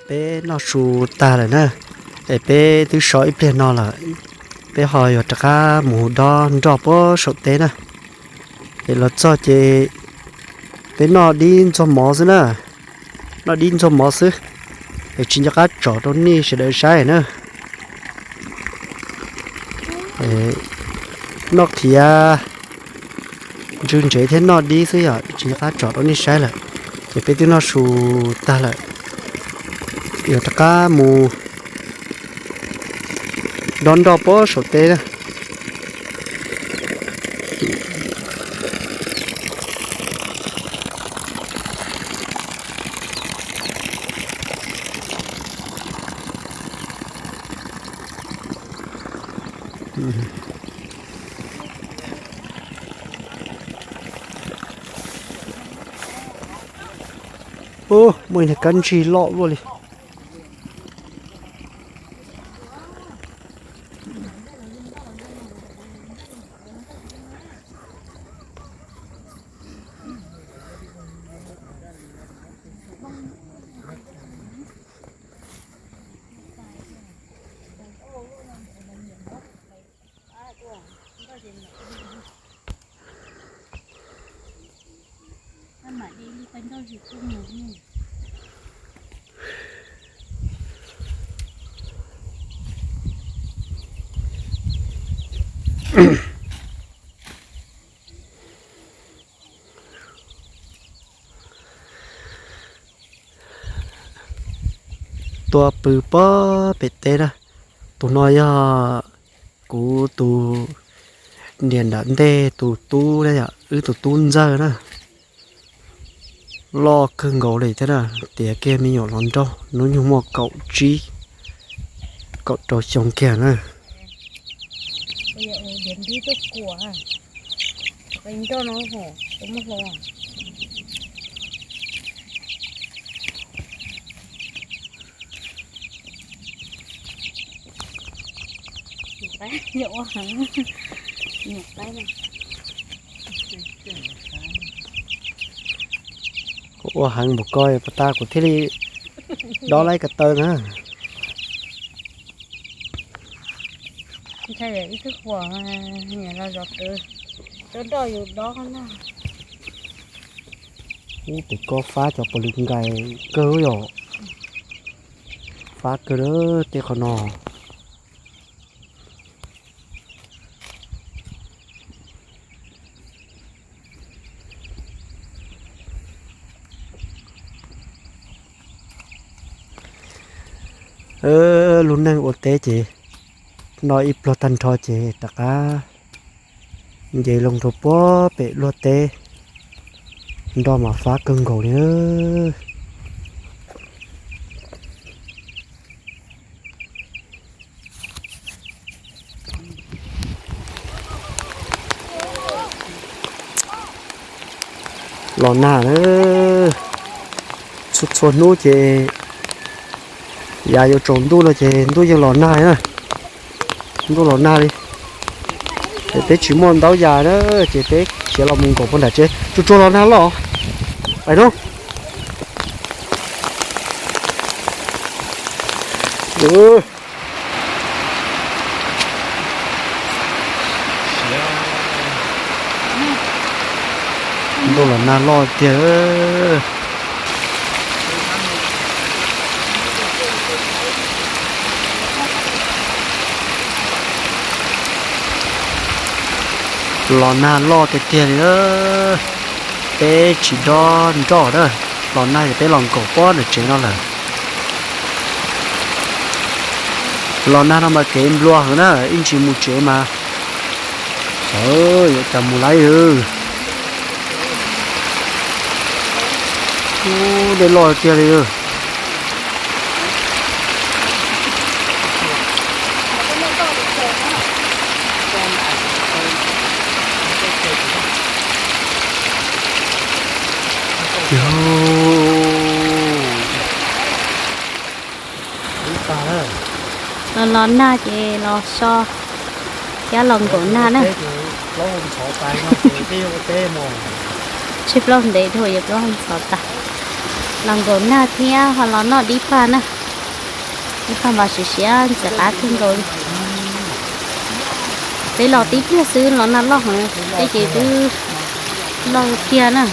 Peb noj su tag lawm na, es peb twb so ib pliag no lawm, peb ho yuav rov qab mus dob nroj puag saum teb na. Es los txog ces peb noj dib ntxuag mov xwb na, noj dib ntxuag mov xwb, es tsis nco qab tsom rau nej sawv daws saib na. Noj qhiav ntswg ntsev thiab noj dib xwb yom, tsis nco qab tsom rau nej saib lawm. Ces peb twb noj su tag lawm, yuav rov qab mus dob nroj puag saum teb na. Ub, muaj ib niag kab ntsig loj luaj li. Tuaj pw puag pem teb na. Tus no yog kuv tus niam nram ntej tus tub na yom, wb tus tub ntxawg na. Loj kawg nkaus li thiab na, tiav kiag me nyuam hluas nraug hnub nyoog muaj kaum tsib, kaum rau xyoo kiag na. Ua heev npaum ko, pas tas kuv thiaj li dob laib ko taw na. Ntshai ib tug huam niam los zov twv, rau nroj yus dob na. Ub, pem ko fab cov pos lwk nkais kawg yom. Fab kawg lawm tej qhov no. Lub neej ua teb ces noj ib pluag tag nrho ces rov qab nce loo rau puag pem luag teb, nroj mas fab kawg nkaus li. Los nag na, txhua txhua hnub ces yav yuav tsaus ntuj no ces ntuj yeej los nag na, ntuj los nag li. Es peb tsis muaj ntaub yas na, ces peb khiav los mus nkaum puag nram tsev. Tsuag tsuag los nag loj, pais no. Ntuj los nag loj tiag. Los nag loj tiag tiag li. Peb tsis dob nroj na, los nag ces peb los nkaum puag nram tsev no lawm. Los nag no mas kev nplua heev na, ib ntsis mus tsev mas xyov yuav cas mus laib. Ub, dej loj tiag li. Los los nag ces los so thiab los nkaum nag na. Tsib plaub ntev dhau yog plaub ntxhov tas. Los nkaum nag thiab ho los noj dib paj na. Dib paj mas siav siav ntxim qab kawg nkaus li. Peb los tib pliag xwb los nag loj heev, peb ces twb loj tiag na.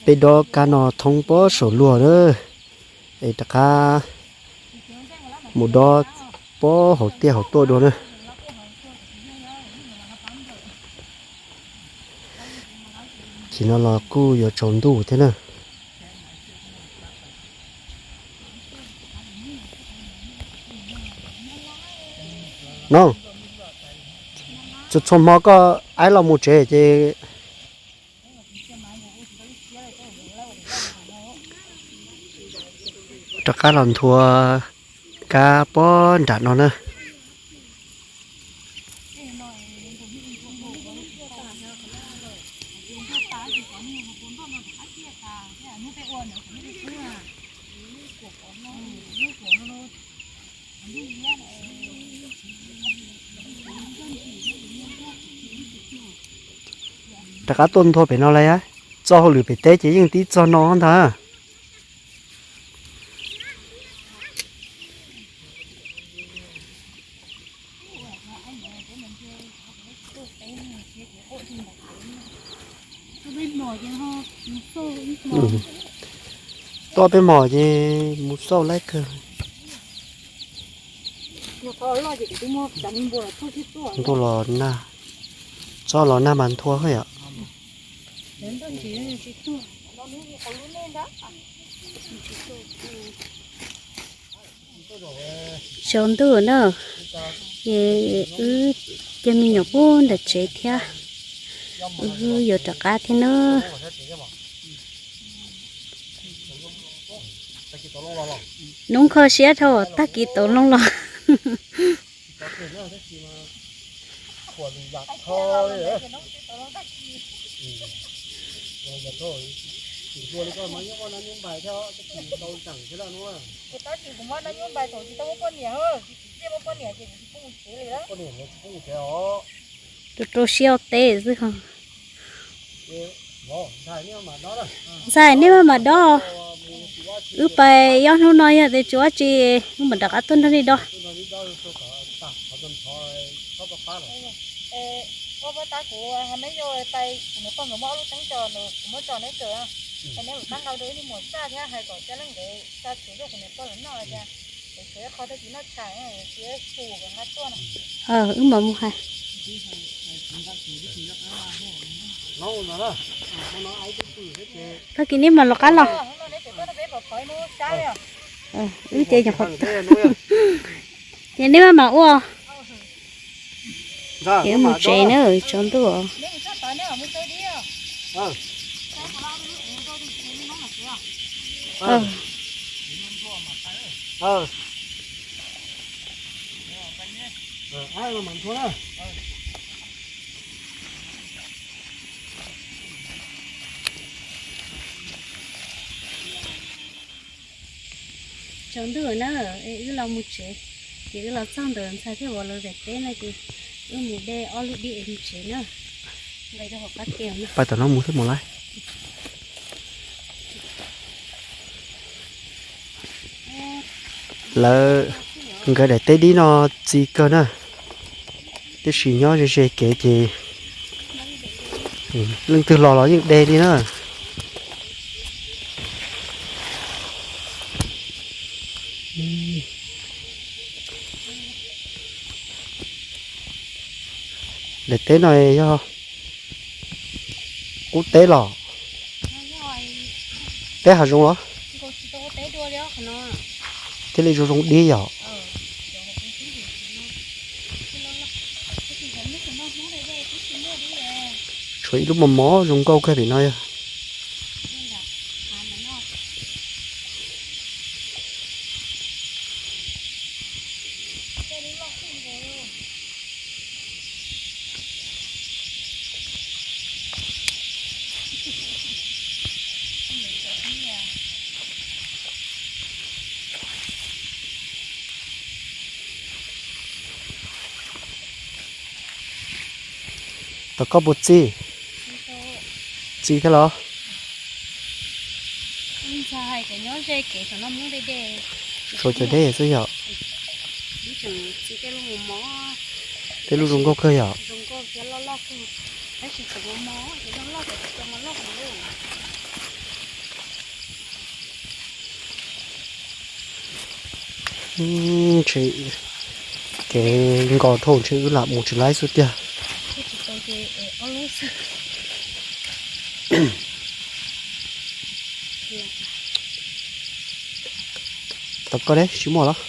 Peb dob kab no thoob pob saum luag na, es rov qab mus dob pob hauv tiaj hauv tuaj dua na. Chim no los kuj yuav tsaus ntuj thiab na. No, txhua txhua hmo koj aib los mus tsev ces rov qab los nthuav kab pob nram no na. Rov qab tuaj nthua pem no lawm, txoj hauj lwm pem teb ces yeej tib txog no ntag. Toj peb mos ces mus xauj laib kawg. Ntuj los nag, tsob los nag mas nthua yom. Tsaus ntuj na, ces wb coj me nyuam pub ntawm tsev thiab, wb yuav rov qab thiab na. Hnub kho siab dhau tag kis tau loo los. Rau rau siab teb xwb ho. Ntxhais, nej maj mam dob. Wb pais ib ob hnub no yog tias tsis ua tsi, wb mam rov qab tuaj nrog nej dob. Wb mam mus hais. Tag kis nej mam los qab los. Wb ces nyuam qhuav, ces nej maj mam ua. Ces wb mus tsev na, tsaus ntuj. Tsaus ntuj na, es wb los mus tsev, ces wb los txog ntawm ntxhais thiab vauv lawv daim teb no ces wb mus de ob lub dib es mus tsev na. Nqis rau hauv qab ke no. Pais tom no mus thiab mus lawm. Lawv nkawd daim teb dib no txi kawg na, tiam sis nyob ze ze kev ces leej twg los los yeej de li na. Daim teb no yog qub teb los? Teb hav zoov los? Thiaj li zoo zoo dib yom. Tshuav ib lub mos mos zoo nkauj kawg pem no yog. Koj puas txi? Txi thiab los? Saum cov dej xwb yom. Tej lub zoo nkauj kawg yom. Kev nkos dhau ntshe wb lam mus tsis laib xwb tiag. Tom koj deb tsis muaj los?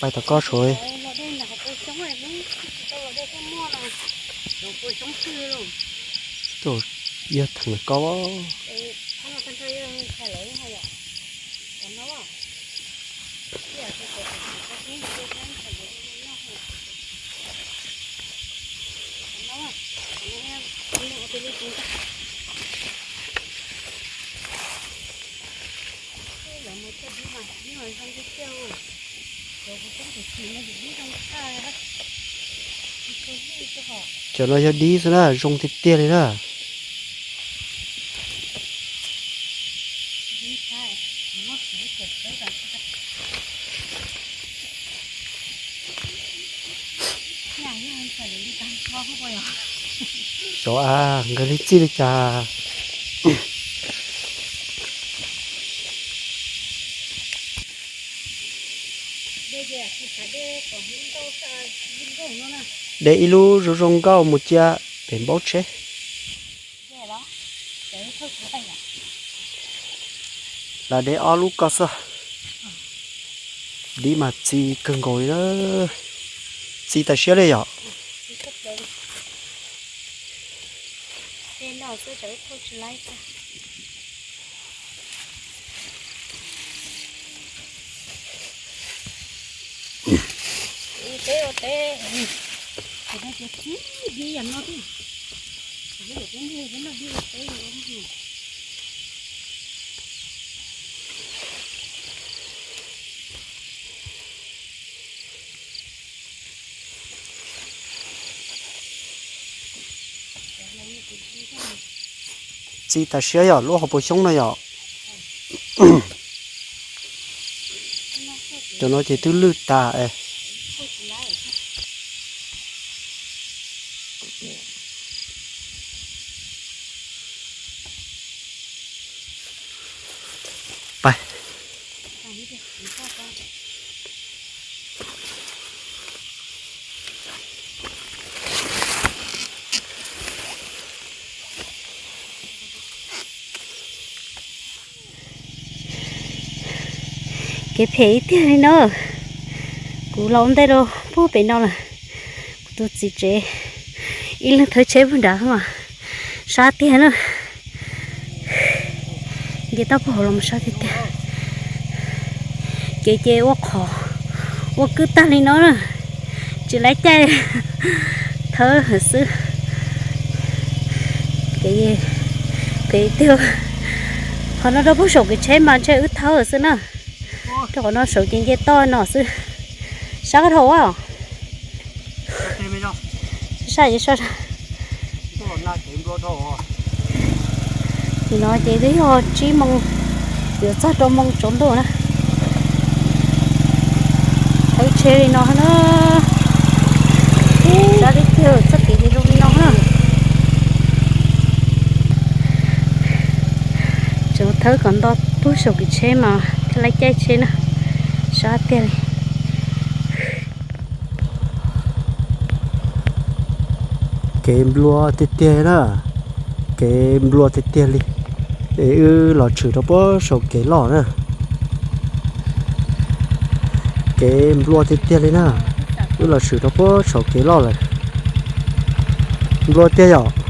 Pais tom koj suav. Yog theem koj. Cov no yog dib xwb na, zoo tiag tiag li na. Xyov a, nkawd li txij li cas. De ib lub zoo zoo nkauj mus cia pem npaub tsheb. Lam de ob lub ko xwb. Dib mas txi kawg nkaus li na. Txi tas siab li yom. Txi tas siab yom, lub hauv paus xyoob no yom. Cov no ces twb lwj tas es. Pais. Kev phem ib tiag li no. Kuv los ntej rau puag pem no lawm. Kuv tus txiv tsev ib leeg thawb tsheb puag nrad mas sab tiag na. Nce toj puag hauv los sab tiag tiag. Kev ces ua qhov ua kwj tag li no na. Tsis laib caij thawb xwb. Kev phem tiag. Qhov no rau puag saum kev tsheb mas ntshe wb thawb xwb na. Rau qhov no saum ces nce toj no xwb. Sab dhau a. Sab ces sab. Nim no ces twb yog tsib moo, yuav txog rau moo tsaus ntuj na. Thawb tsheb li no na. Sab tib tiag, txoj kev ces zoo li no na. Tseem thawb kom nto puag saum kev tsheb mas thiaj li caij tsheb na. Sab tiag li. Kev nplua tiag tiag na, kev nplua tiag tiag li. Es wb los tshwm rau puag saum kev loj na. Kev nplua tiag tiag li na, wb los tshwm rau puag saum kev loj lawm. Nplua tiag yom.